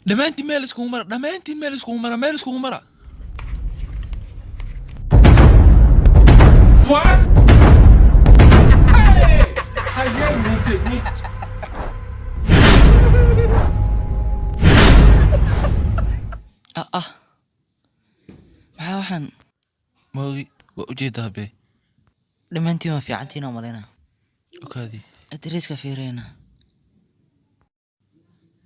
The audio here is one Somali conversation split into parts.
Dhammaantiin meel iskugu mara, dhammaantiin meel iskugu mara, meel iskugu mara. What? Hey! Ayé mi tèmi. Ah ah, maxaa waxaan? Moogi, waa ujeedaa be. Dhammaantiin waa fiicantiin oo malaynaa. Okaadii. Adreeska fiireyna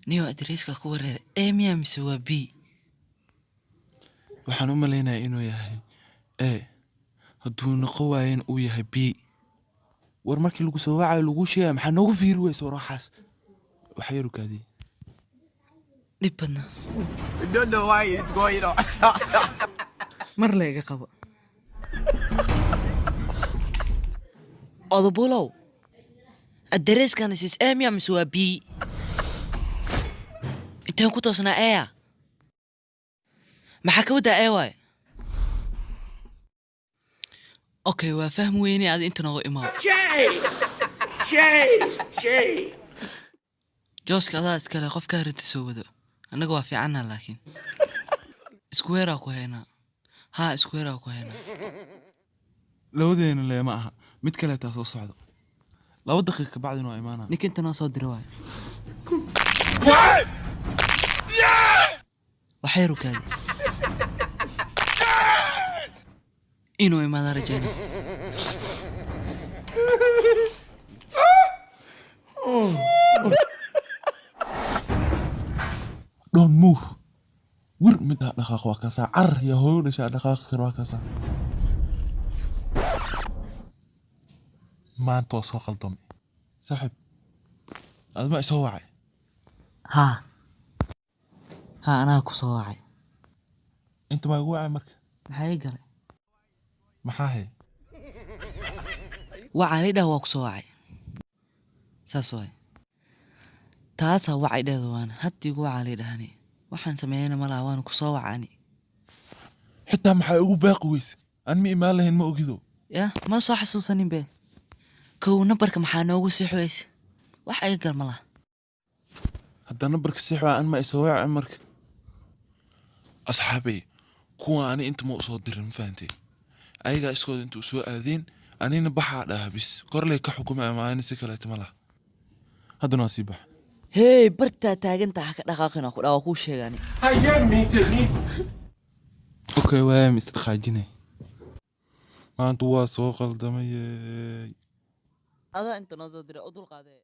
niyo, adreeska ku wareer. E miya mise waa B? Waxaan u malaynayaa inuu yahay E, hadduu noqon waayana uu yahay B. War markii lagu soo wacayo laguu sheegaya, maxaa noogu fiiri weysa? War waxaas wax yar ukaadii. Dhib badnaa. We don't know why it's going on. Mar la iga qabo odabulow, adreeskan isis E miya mise waa B? Inteen ku toosnaa? Eya, maxaa ka wadaa E waay? Okay, waa fahmi weyne. Adi inta nooga imaado. Shay! Shay! Jooska adaa iskale, qofkaa rinta soo wado. Annaga waa fiicannaa, laakiin iskuweeraa ku haynaa. Haa, iskuweeraa ku haynaa. Labadeena leema aha, mid kaleetaa soo socda. 2 daqiiqa kabacdina waa imaanaa. Ninka inta noo soo dira waay. Waxay rukaadi inuu imaada rajayna. Don't move. Wir midaa dhaqaaq waa kaasaa, carar iyo hooyo dhashaa dhaqaaqi kar waa kaasaa. Maanta waa soo qaldamay saaxiib, adma isoo wacay. Haa haa, anaa ku soo wacay. Inta maa igu wacay marka? Maxaa ii galay? Maxaa hay? Wacaa la dhah, waa ku soo wacay, saas waay. Taasaa wacay dhehdo, waana hadda igu wacaa lay dhahani. Waxaan sameeyana ma laha, waana ku soo wacani. Xitaa maxaa igu baaqi weyse? Aan ma imaan lahayn, ma ogido. Ya ma soo xasuusanin be. Kow, nambarka maxaa noogu six weyse? Wax iga gal ma laha. Haddaa nambarka six waa, an ma isoo wacay marka? Asxaabay, kuwa ani inta ma usoo dirin, ma fahantay? Ayagaa iskooda inta usoo aadeen, anina baxaa dhaha bis korley ka xukumay, ama ani si kaleeta ma laha. Haddana waa sii baxa. Hey, bartaa taagantaa, ha ka dhaqaaqin ku dhaa, waa kuu sheegani. Ayé mi tèmi. Okay, waaya, ma isdhaqaajinay. Maanta waa soo qaldamayey. Adaa inta noo soo diray, u dulqaadee.